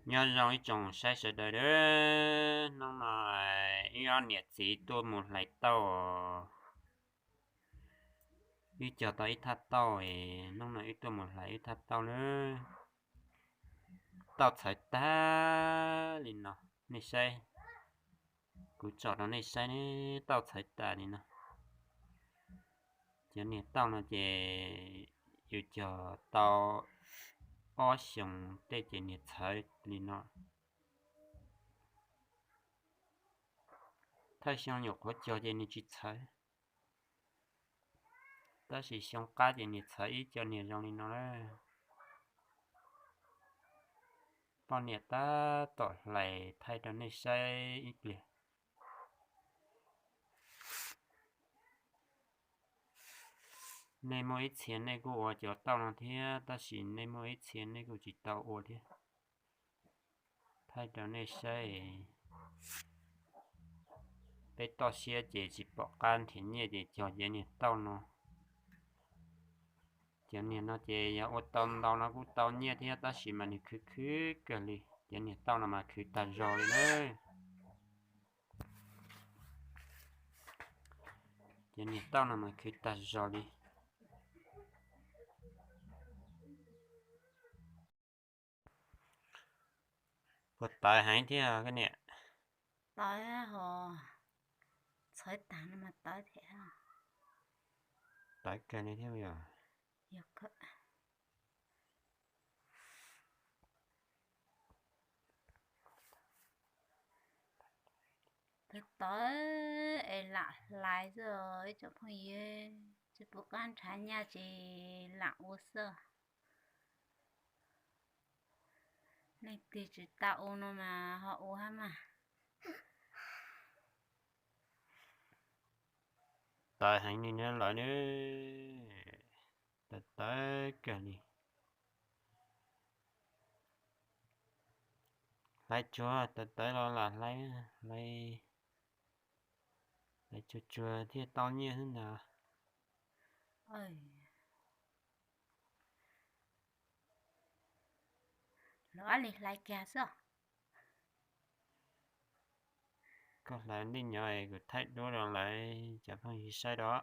Nyob zoo ib tsoom saib sawv daws, hnub no wb ob niam txiv tuaj mus hlais tauj. Wb cog tau ib thaj tauj, hnub no wb tuaj mus hlais wb thaj tauj na. Tauj txhawv tag li no, nej saib, kuv tsom rau nej saib ne, tauj txhawv tas li no. Cov niag tauj no ces yus cog tau ob xyoos tej ces niag txhawv li no. Thawj xyoo nyuam qhuav cog ces niag tsis txhawv, tab sis xyoo qab ces niag txhawv ib co niag zoo li no lawm. Poj niam tab tom hlais thaij rau nej saib ib pliag. Nej muaj ib txhia nej kuj ua cov tauj no thiab, tab sis nej muaj ib txhia nej kuj tsis tau ua thiab. Thaij rau nej saib, peb toj siab ces tsis pom qab nrhiav nyiaj ces cog cov niag tauj no. Cov niag no ces yog ua tau ntau no kuj tau nyiaj thiab, tab sis mas nws khwv khwv kawg li. Cov niag tauj no mas khwv tag zog li na. Cov niag tauj no mas khwv tag zog li. Puas tawv heev thiab koj niam? Tawv hos, txhawv tag no mas tawv thiab. Tawv kawg li thiab yog. Tawv tawv es lam hlais xwb os ib tsoom phooj ywg, tsis pom qab nrhiav nyiaj ces lam ua xwb. Leej twg tsis tau ua no mas ho ua hab mas. Tawv heev li na lawv na, tawv tawv kawg li. Hlais tsuag tawv tawv los lam hlais, hlais, hlais tsuag tsuag thiaj tau nyiaj xwb ntag. Lawv ab li hlais kiag xwb. Koj hlais ntej nyob kuv thaij duab rau lawv cov phooj ywg saib rau.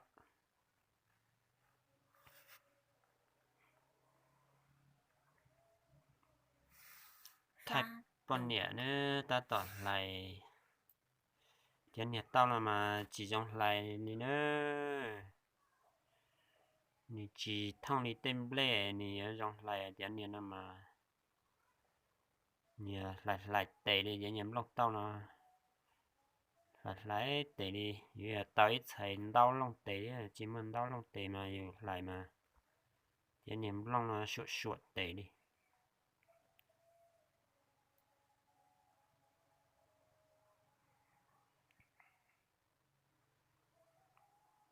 Thaij poj niam na, tab tom hlais. Cov niag tauj no mas tsis zoo hlais li na. Nws tsis thooj li tej nplej, nws yuav zoo hlais cov niag no mas. Nws hlais hlais tes li cov niag nplooj tauj no. Hlais hlais tes li, yuav yog tau ib txhais ntaub looj tes, tsis muaj ntaub looj tes mas yus hlais mas cov niag nplooj no suam suam tes li.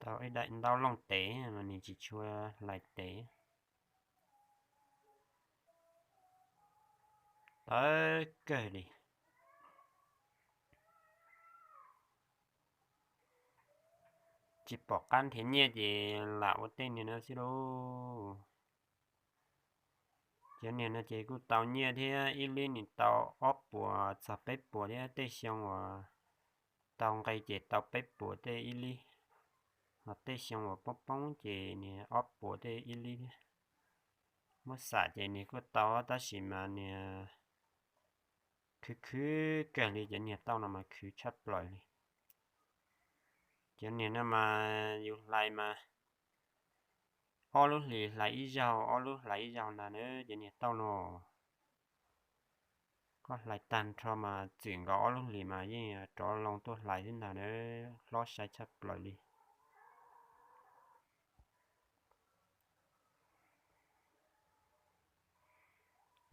Tau ib daim ntaub looj tes mas nws tsis tshua hlais tes. Tawv kawg li. Tsis pom qab nrhiav nyiaj ces lam ua tej niag no xwb lauj. Cov niag no ces kuj tau nyiaj thiab, ib lib nws tau ob puas txog peb puas thiab, tej xyoo uas tau nqi ces tau peb puas tej ib lib, ho tej xyoo uas poob poob ces niag ob puas tej ib lib thiab. Muab xam ces nws kuj tau tab sis mas niag khwv khwv kawg li, cov niag tauj no mas khwv tshaj plaws li. Cov niag no mas yus hlais mas ob lub hlis hlais ib zaug, ob lub hlais ib zaug ntag na cov niag tauj no. Koj hlais tag nrho mas txwm nkaus ob lub hlis mas yeej rov loo tuaj hlais xwb ntag na, hlob sai tshaj plaws li.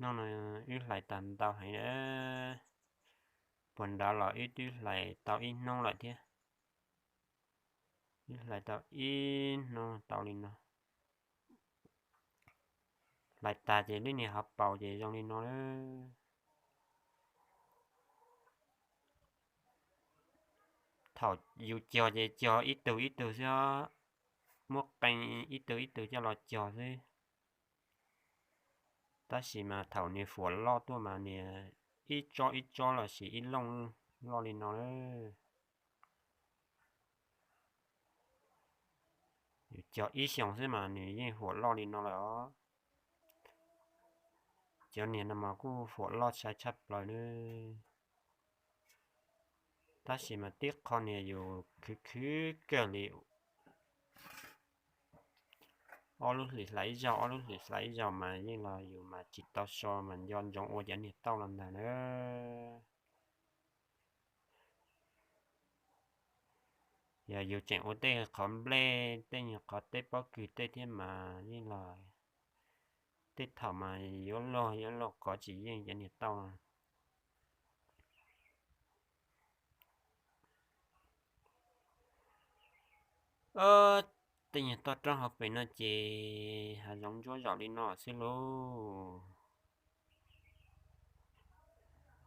Hnub no wb hlais tag ntau heev na, puag nrad los wb twb hlais tau ib hnub lawm thiab. Wb hlais tau ib hnub tau li no. Hlais tag ces lub niag hauv paus ces zoo li no lawm. Thaum yus cog ces cog ib tug ib tug xwb, muab qee ib tug ib tug coj los cog xwb. Tab sis mas thaum nws fuam loj tuaj mas nws ib tsob ib tsob los sis ib looj loj li no lawm. Yus cog ib xyoos xwb mas nws yeej huam loj li no lawm os. Cov niag no mas kuj huam loj sai tshaj plaws nawb. Tab sis mas tib qho niag yus khwv khwv kawg li, ob lub hlis hlais ib zaug, ob lub hlis hlais ib zaug mas yeej los yus mas tsis tau so mas nco ntsoov ua cov niag tauj los ntag nawb. Yog yus tseem ua tej qhov nplej, tej nyuag qhov teb pob kws tej thiab mas yeej los tej thaum mas yuav luag yuav luag kov tsis yeej cov niag tauj no. Tej nyuag toj roob hauv pes no ces hav zoov ntsuab zaum li no xwb lauj.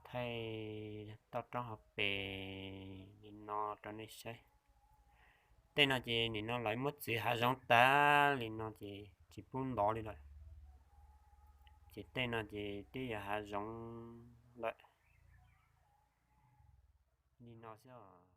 Thaij toj roob hauv pes li no rau nej saib. Tej no ces nim no lawv muab txwv hav zoov tas li no ces tsis pub ntov li lawm. Ces tej no ces twb yog hav zoov lawm li no xwb.